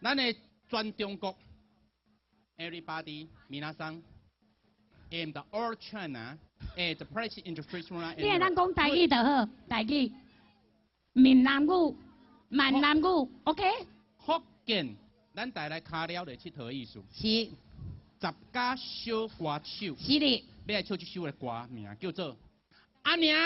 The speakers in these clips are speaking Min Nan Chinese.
咱的全中國，everybody，皆さん，and all China，哎，the price international。你會當講台語就好，台語、閩南語、閩南語，OK？福建，咱帶來跤了的𨑨迌意思。是。十佳小歌手。是的。欲來唱這首的歌名叫做。阿娘。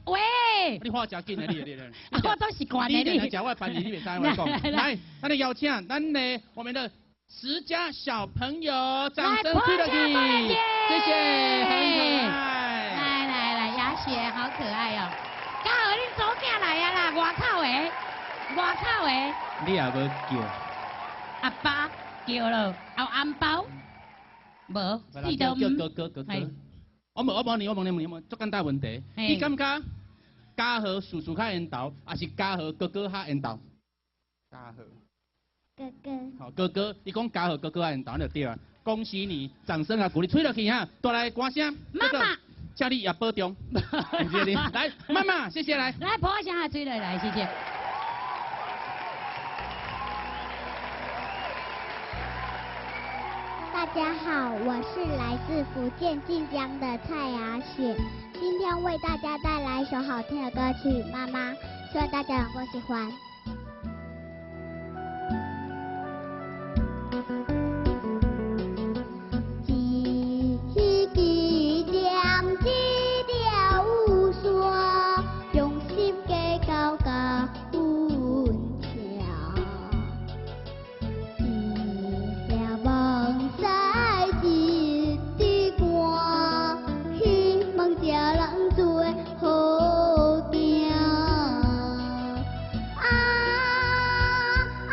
喂。你話真緊的，你你你。我都習慣的你。你食我的飯，你袂使我講。來，咱來邀請咱的我們的十佳小朋友，掌聲吹落去，謝謝，很可愛。來來來，雅雪好可愛哦。嘉豪，恁祖囝來啊啦，外口的，外口的。你也無叫。阿爸叫了，有紅包？無，四都叫哥哥哥哥。我問我問你，我問你，問你，足簡單問題，你感覺嘉豪叔叔較緣投，抑是嘉豪哥哥較緣投？嘉豪。哥哥。好，哥哥，你講嘉豪哥哥較緣投，就對啊。恭喜你，掌聲啊鼓勵，吹落去哈，帶來歌聲。媽媽，請你也保重。謝謝你，來，媽媽，謝謝來。來，破聲啊，吹落來，謝謝。大家好，我是來自福建晉江的蔡雅雪，今天為大家帶來一首好聽的歌曲《媽媽》，希望大家能夠喜歡。一支針，一條線，用心計較甲阮疼。一粒夢使一滴汗，希望這人做好囝。啊啊，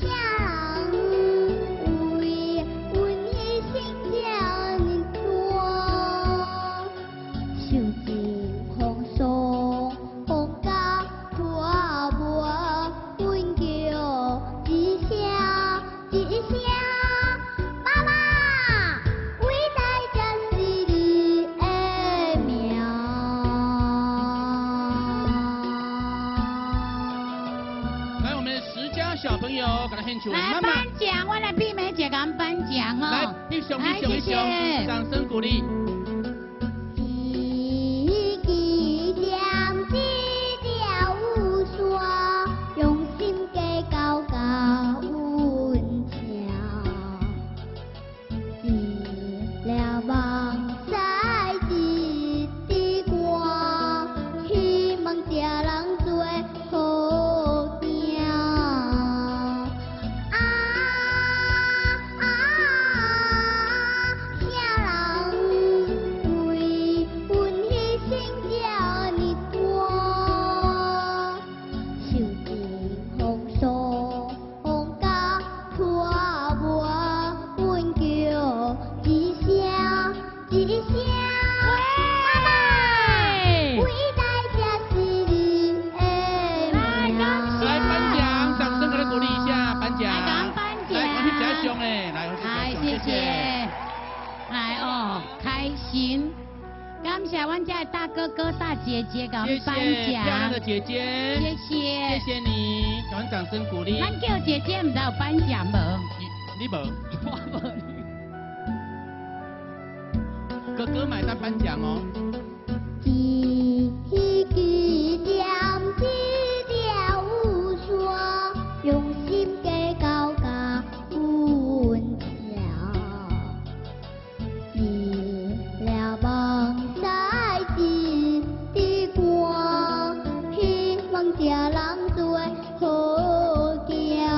啥人為阮犧牲這呢大？受盡風霜，風甲拖磨，阮叫一聲一聲，媽媽，偉大才是你的名。來，我們十佳小朋友，給他獻出來媽媽。頒獎，我來媲美姐共頒獎哦。來，翕相翕相翕相，掌聲鼓勵。一支針，一條線，用心計較甲阮疼。一粒夢使一滴汗，希望這人做好囝。啊啊，啥人為阮犧牲這呢大？受盡風霜，風甲拖磨，阮叫一聲一聲，媽媽，偉大才是你的名。來頒獎，掌聲給他鼓勵一下，頒獎。來，頒獎。來，我去吃香的，來，我去來，吃謝謝。來哦，開心，感謝阮家的大哥哥、大姐姐共謝頒謝漂亮的獎，姐姐，謝謝。謝謝你，給我們掌聲鼓勵。咱叫姐姐，毋知有頒獎無？你無？我無。哥哥買單頒獎哦。一支針，一條線，用心計較甲阮疼。一粒夢使一滴汗，希望這人做好囝。啊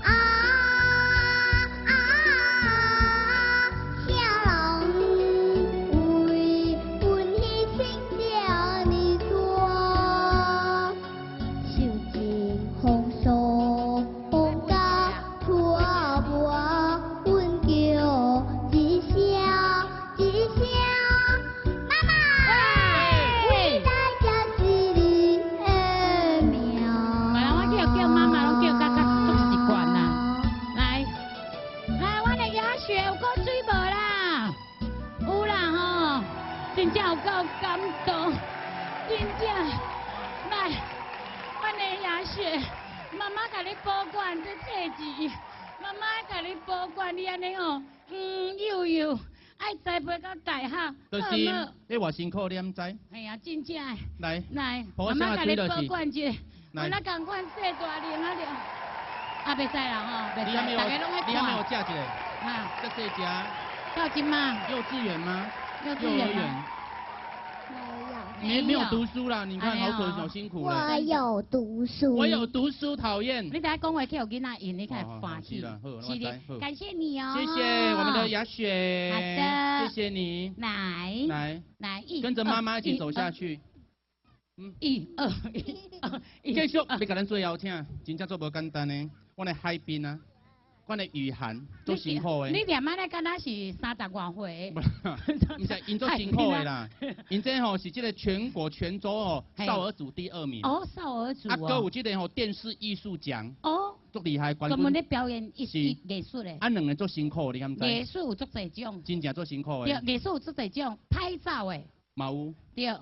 啊，啥人為阮雪，媽媽共你保管這冊子，媽媽共你保管，你按呢吼，幼幼愛栽培到大學，就是你偌辛苦，你毋知？係啊，真正的。來，來，媽媽共你保管一下，我那仝款細大齡啊了。啊，袂使啦吼，袂使，大家攏愛看。你還沒有食一个？啊，這細隻。到這馬？幼稚園嗎？幼稚園。沒沒有讀書啦，你看好可好辛苦我有讀書。我有讀書，討厭。你等下講話去予囡仔應，你較會歡喜。是的，感謝你哦。謝謝我們的雅雪。好的。謝謝你。來。來。來，跟着媽媽一起走下去。嗯，一二一二。繼續，欲共咱做邀請，真正做無簡單的。阮的海濱啊。阮的雨涵足辛苦的。你念按呢敢若是三十外歲？毋是，𪜶足辛苦的啦。𪜶這吼是這个全國全州吼少兒組第二名。哦，少兒組。啊，閣有這个吼電視藝術獎。哦。足厲害，專門咧表演藝術藝術的。啊，兩个足辛苦，你敢知？藝術有足濟種。真正足辛苦的。對，藝術有足濟種，拍照的。嘛有。對。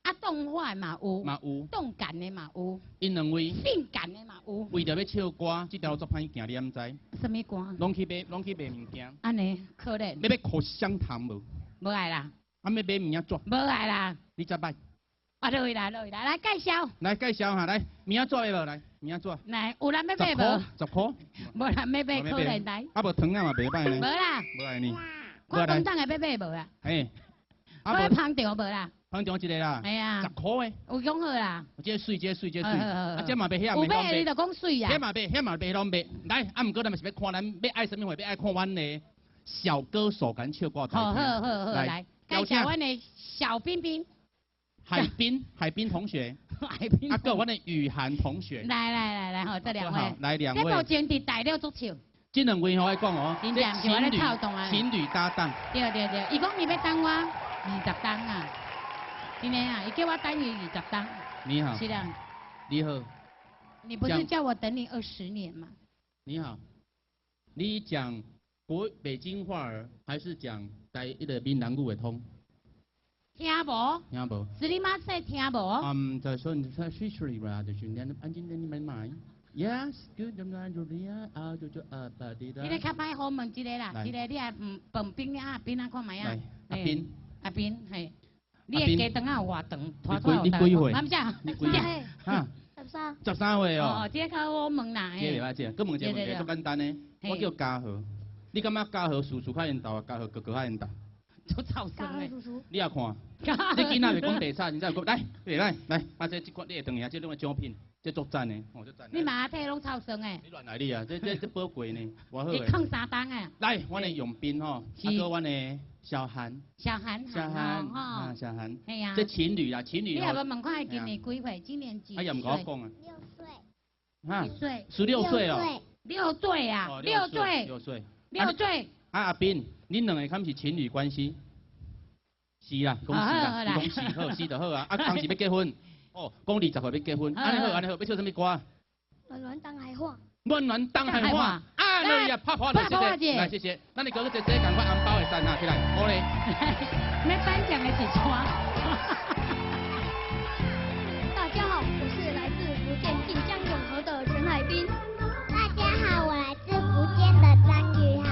啊，動畫嘛有，嘛有，動感的嘛有，𪜶兩位，性感的嘛有。為著欲唱歌，這條路足歹行，你敢知？啥物歌？攏去買，攏去賣物件。按呢，可憐。欲買口香糖無？無愛啦。啊，欲買物仔紙。無愛啦。你才捌。啊，落去啦，落去啦，來介紹。來介紹哈，來物仔紙的無？來物仔紙。來，有人欲買無？ 10塊。無人欲買，可憐來。啊，無糖仔嘛袂歹呢。無啦。無愛呢。看廣東的欲買無啦？嘿。我捧場無啦？捧場一个啦，係啊，10塊的，有講好啦。這个媠，這个媠，這个媠，啊，這嘛袂遐，有買你就講媠啊。遐嘛袂，遐嘛袂攏賣。來，啊，毋過咱嘛是欲看咱欲愛啥物貨，欲愛看阮的小歌手共唱歌。好好好好，來，介紹阮的小彬彬。海濱，海濱同學。海濱。啊，閣有阮的雨涵同學。來來來來，好，這兩位。來兩位。這目前佇大陸足笑。這兩位我愛講哦，真正是我咧操動啊。情侶搭檔。對對對，伊講伊欲等我20冬啊。真的啊，伊叫我等伊20冬。你好。是的。你好。你不是叫我等你20年嗎？你好。你講國北京話兒，還是講台彼个閩南語會通？聽無？聽無？是你媽說聽無？嗯，就說你說水水啦，就是你安靜點，你們買。Yes, good. 啊，就就啊，把你你咧較歹好問一个啦，一个你啊，笨冰啊，彬啊，看覓啊？阿彬。阿彬，嘿。你的雞腸仔有偌長？拖拖你幾歲？啊，毋是，你幾歲？哈？13。13歲哦。哦，這個較好問啦。這個袂歹，這個，閣問一個問題，足簡單的。我叫嘉豪，你感覺嘉豪叔叔較緣投，嘉豪哥哥較緣投？足臭酸的。你也看，你囡仔袂講白賊，真正有來，來來，啊這這款你會當贏，這攏的獎品，這足讚的，哦足讚。你嘛摕攏臭酸的。你亂來你啊，這這這寶貴呢，偌好。你囥3冬啊。來，阮的永彬吼，啊閣阮的小韓。小韓，小韓，啊小韓。係啊。這情侶啊，情侶。你也無問看伊今年幾歲？今年幾歲？啊，也毋共我講啊。六歲。哈？幾歲？ 16歲哦。六歲啊，六歲。六歲。六歲。啊，阿彬，恁兩個敢是情侶關係？是啦，講是啦，講是好，是就好啊。啊，當時欲結婚，哦，講20歲欲結婚，按呢好，按呢好，欲唱啥物歌？暖暖東海話。暖暖東海話，啊，來呀，拍破了，謝謝，來謝謝，咱的哥哥姐姐趕快紅包會使拿起來，好嘞。欲頒獎的是怎？大家好，我是來自福建晉江永和的陳海濱。大家好，我來自福建的張宇航。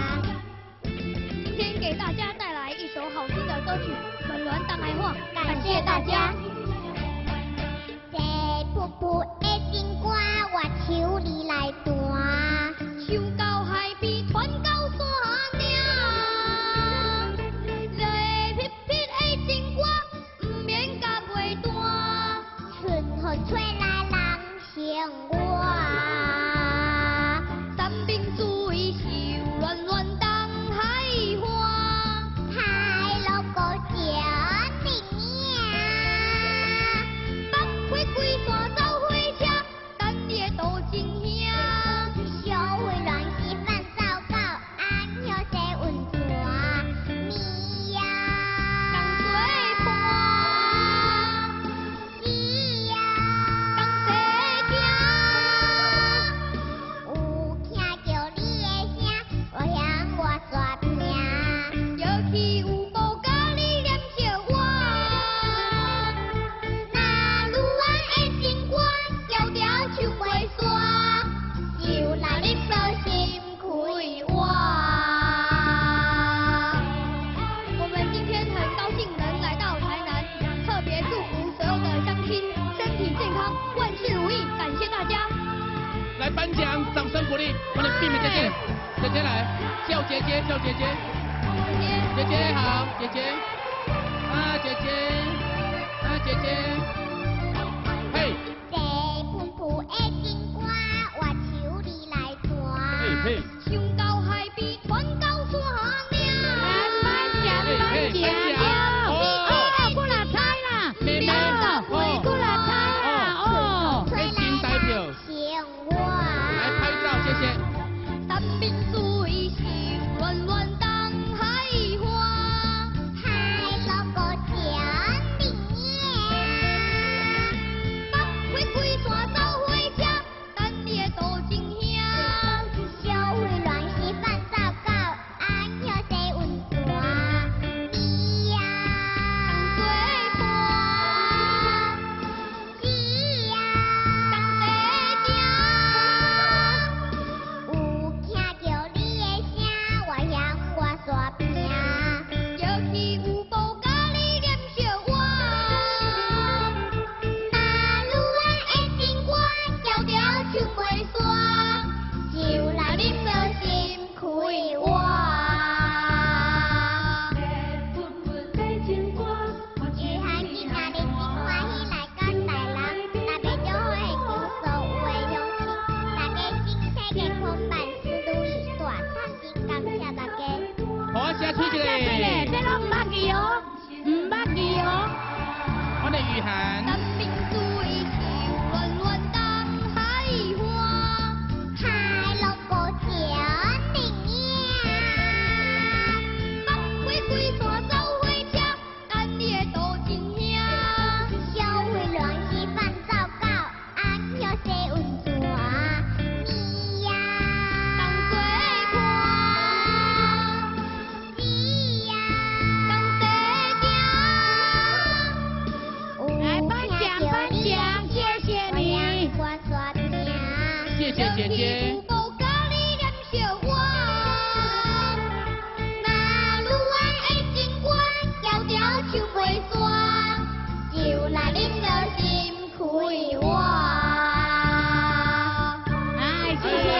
今天給大家帶來一首好聽的歌曲《暖暖東海話》，感謝大家。這噗噗的情歌，我唱你來彈，唱到海邊，傳到山頂。熱皮皮的情歌，毋免共袂斷。春風吹來人生活，山明水秀，暖暖東海岸。海浪高叫你名，北回歸線走火車，等你的多情兄。小灰亂稀飯糟糕，安歇洗溫泉，你呀，共做伴，是呀，同齊行。來頒獎，掌聲鼓勵。我的碧美姐姐，姐姐來，叫姐姐，叫姐姐，姐姐好，姐姐，啊姐姐，啊姐姐，嘿，這噴霧的情歌，我手裡來彈。嘿嘿，唱到海邊，傳到山嶺。來頒獎頒獎，哦，過來猜啦，妹妹，哦，過來猜啦，哦，黑金代表，來拍照，謝謝。三面水是亂亂東海岸，海浪過千里北回歸山走火車，等你的多情兄。小飛亂是放走狗，安歇洗溫泉。你呀，做伴，是呀，同齊行。有聽著你的聲，我向我煞拼。叫起有無佮你念小話？那女仔的情歌，悄悄唱袂煞，就來啉到心開活。雨涵今仔日真歡喜來到台南，特別祝福現場所有的鄉親，大家身體健康，萬事如意，大餐真感謝大家。好啊，寫喙一這个。這攏毋捌字哦，毋捌字哦。我的雨涵。三面水是亂亂東海岸，海浪過千里北回歸山走火車，等你的多情兄。小飛亂是放走狗，安歇洗溫泉。你呀，同做伴，是呀，同齊行。來頒獎頒獎，謝謝你。謝謝姐姐。有無佮你念小話？那女仔的情歌，悄悄唱袂煞，就來啉到心開活。哎，謝咱的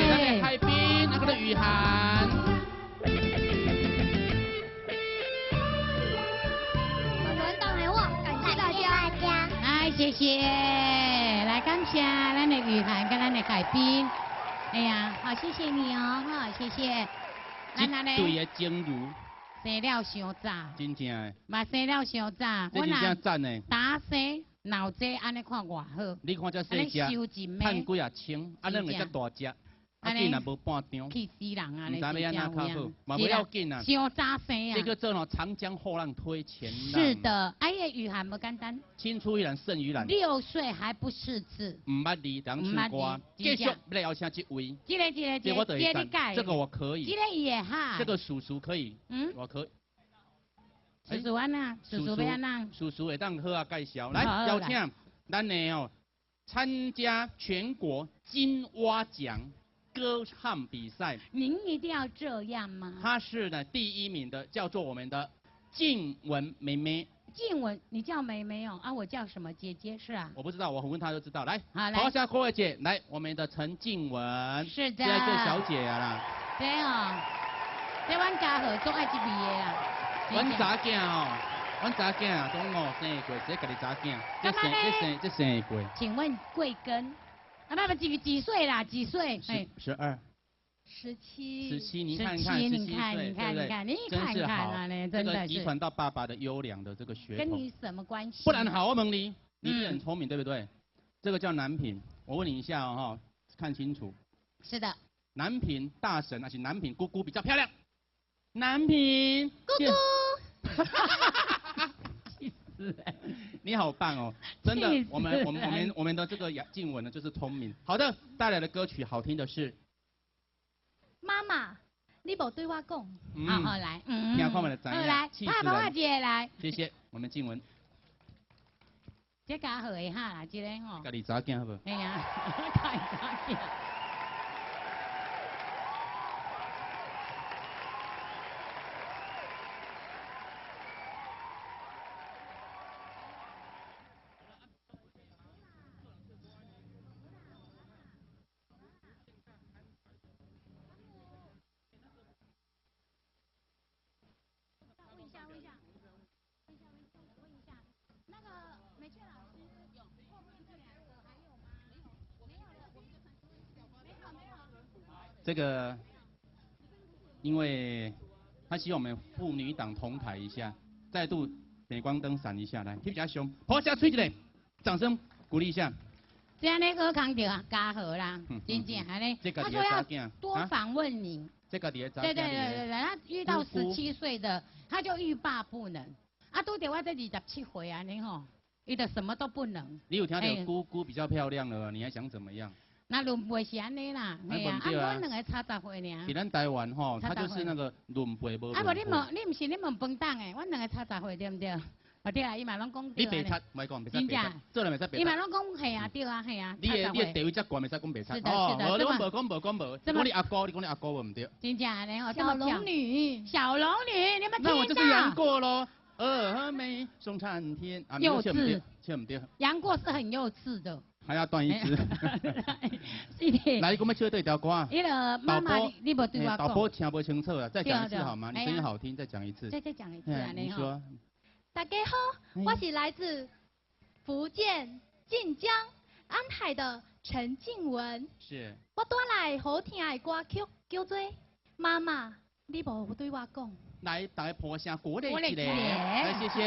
謝。海濱，那個的雨涵。團團東海話，感謝大家。哎，謝謝，來感謝咱的雨涵佮咱的海濱。哎呀，好，謝謝你哦，好，謝謝。這咱按呢對的情侶，生了傷早，真正的，嘛生了傷早。這真正讚的。打生腦子按呢看偌好，你看這按呢細隻，收錢趁幾啊千，啊，兩個遮大隻，啊，竟然無半張，氣死人啊！毋知欲按怎較好，嘛不要緊啊。傷早生啊！這個做吼長江後浪推前浪。是的，哎呀，雨涵無簡單，青出於藍勝於藍。 6歲還不識字，毋捌字，當唱歌。繼續來邀請這位。這個這個這我就會讚，這個我可以。這個伊會哈。這個叔叔可以，嗯，我可以。叔叔按怎？叔叔欲按怎？叔叔會當好啊介紹，來邀請咱的哦參加全國金蛙獎歌唱比賽。您一定要這樣嗎？她是呢第一名的，叫做我們的靜文妹妹。靜文，你叫妹妹哦？啊，我叫什麼？姐姐是啊？我不知道，我問她就知道。來，好來，好，下各位姐，來我們的陳靜文。是的。這個小姐啊啦。對哦，這阮家伙總愛這味的啦。阮查囝哦，阮查囝啊，總哦生會過，這家己查囝，這生這生這生會過。請問貴庚？啊，爸爸幾歲啦？幾歲？ 12。 17。 17，你看看，17歲，對不對？真是好，這個遺傳到爸爸的優良的這個血統。跟你什麼關係？不然好，我問你，你是很聰明，對不對？這個叫南平，我問你一下哦，看清楚。是的。南平大神，而且南平姑姑比較漂亮。南平姑姑，氣死人！你好棒哦，真的，我們的這個楊靜文呢，就是聰明。好的，帶來的歌曲好聽的是。媽媽，你無對我講。好好來，嗯，聽看我們的來，爸爸姐來。謝謝我們靜文。這家好的哈啦，這個吼。家己查囝好無？哎呀，家己查囝。這個，因為他希望我們婦女黨同台一下，再度鎂光燈閃一下，來，翕一下相，好，下吹一個，掌聲鼓勵一下。這按呢好康著啊，加好啦，真正按呢。他說要多訪問你。這個對對對對對，他遇到17歲的，他就欲罷不能。啊，拄著我這27歲按呢吼，伊就什麼都不能。你有聽到姑姑比較漂亮了，你還想怎麼樣？那輪輩是按呢啦，嘿啊，啊，阮兩個差10歲爾。佇咱台灣吼，他就是那個輪輩無。啊，無你問，你毋是你問飯桶的，阮兩個差十歲對毋對？啊對啊，伊嘛攏講對。你白賊，莫講，袂使白賊，做人袂使白賊。伊嘛攏講係啊，對啊，係啊。你的地位遮懸，袂使講白賊。是的，是的。哦，你講無講無講無，講你阿哥，你講你阿哥無毋對。真正按呢吼，小龍女，小龍女，你們聽到？那我就是楊過咯，峨眉送參天。幼稚，笑毋對。楊過是很幼稚的。還要斷一支。是的。來，你講欲唱佗一條歌？彼個媽媽，你無對我講。導播聽無清楚啊，再講一次好嗎？你聲音好聽，再講一次。再講一次啊，你說。大家好，我是來自福建晉江安海的陳靜文。是。我帶來好聽的歌曲，叫做《媽媽，你無對我講》。來，大家拍聲鼓勵一下，來，謝謝。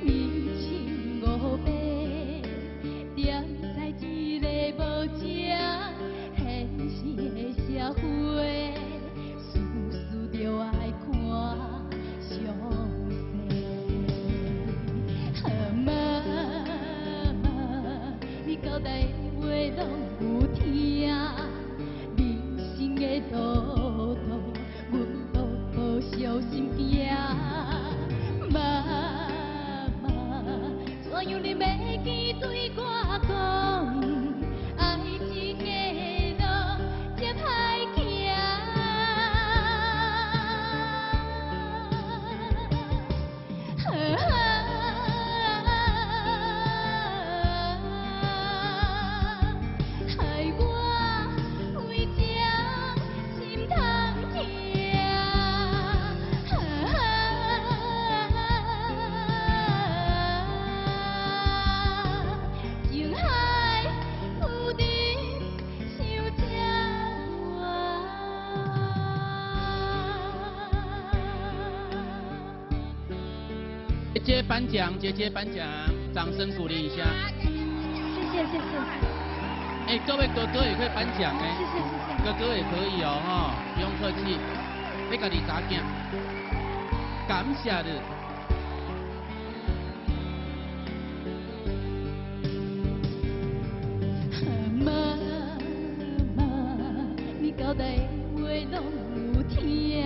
人生五百，姐颁奖，姐姐颁奖，掌声鼓励一下。谢谢谢谢。哎，各位哥哥也可以颁奖哎。谢谢谢谢。哥哥也可以哦，哈，不用客气。你家己查囝，感谢你。妈妈，你交代的话拢有听，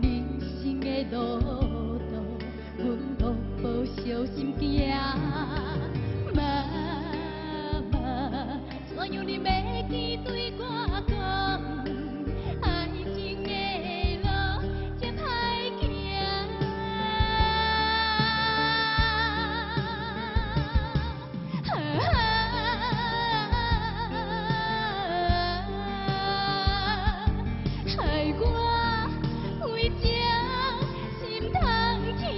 人生的路途，阮步步小心行。妈妈，怎样你袂记对我讲，爱情的路这歹行。害我为这心通疼。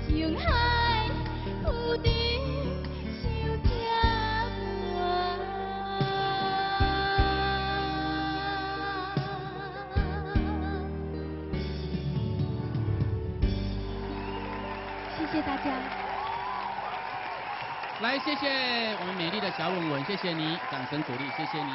情海浮沉想这晚。谢谢大家。来，谢谢我们美丽的小文文，谢谢你，掌声鼓励，谢谢你。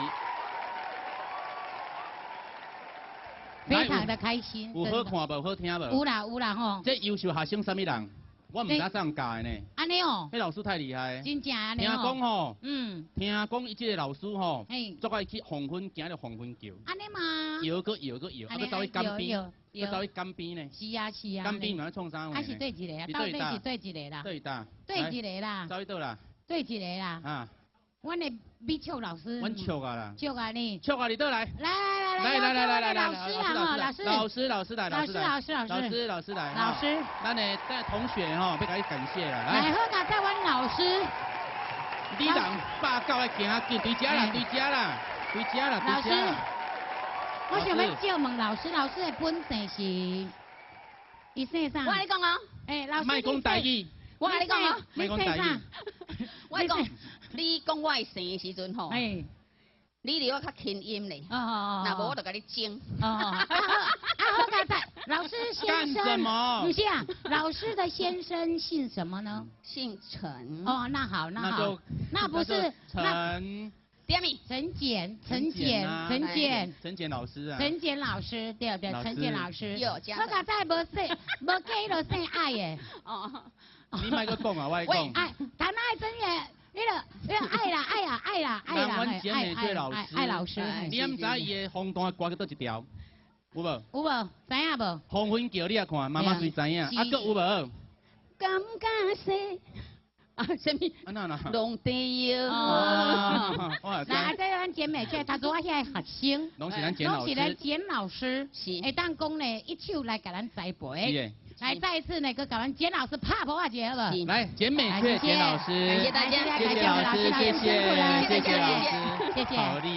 非常的开心。有好看无？好听无？有啦有啦吼。这优秀学生啥物人？我毋知怎样教的呢。按呢哦。彼老师太厉害。真正按呢。听讲吼，听讲伊这个老师吼，足爱去黄昏行著黄昏桥。按呢嘛。摇阁摇阁摇，啊，阁走去江边，阁走去江边呢。是啊是啊。江边嘛创啥货？啊是对一个啊，到底是对一个啦。对哒。对一个啦。走去佗啦？对一个啦。啊。阮的美笑老师。阮笑啊啦。笑啊你。笑啊，你倒来。来来来来来来来老师啊，老师老师老师来老师老师老师老师来老师，咱的同学吼，欲共你感谢啦。来，好佳哉，阮老师。你人霸狗爱行紧，对遮啦，对遮啦，对遮啦，老师，我想欲借问老师，老师的本姓是？伊姓啥？我共你讲哦。欸，老师。莫讲台语。我共你讲哦。莫讲台语。我讲，你讲我的姓的时阵吼。你离我较轻音咧，若无我就共你争。啊好佳哉，老师先生，不是啊，老师的先生姓什么呢？姓陈。哦，那好，那好，那不是陈。陈简，陈简，陈简，陈简老师啊。陈简老师，对对，陈简老师。有。好佳哉，无姓，无加就姓爱的。哦。你莫阁讲啊，我讲。爱，谈爱真的。你个爱啦爱啦爱啦爱啦，爱爱爱老师。你敢知伊的风单歌去佗一条？有无？有无？知影无？黄昏桥你也看，妈妈随知影。啊，阁有无？感觉说啊，啥物？啊那那。拢对。来，这咱简美这，他说我遐学生，拢是咱简老师，拢是咱简老师，是。会当讲呢，一手来共咱栽培。来，再一次呢，阁共阮简老师拍噗仔一下，好无？来，简美雀简老师，感谢大家，谢谢老师，谢谢，谢谢老师，谢谢，好厉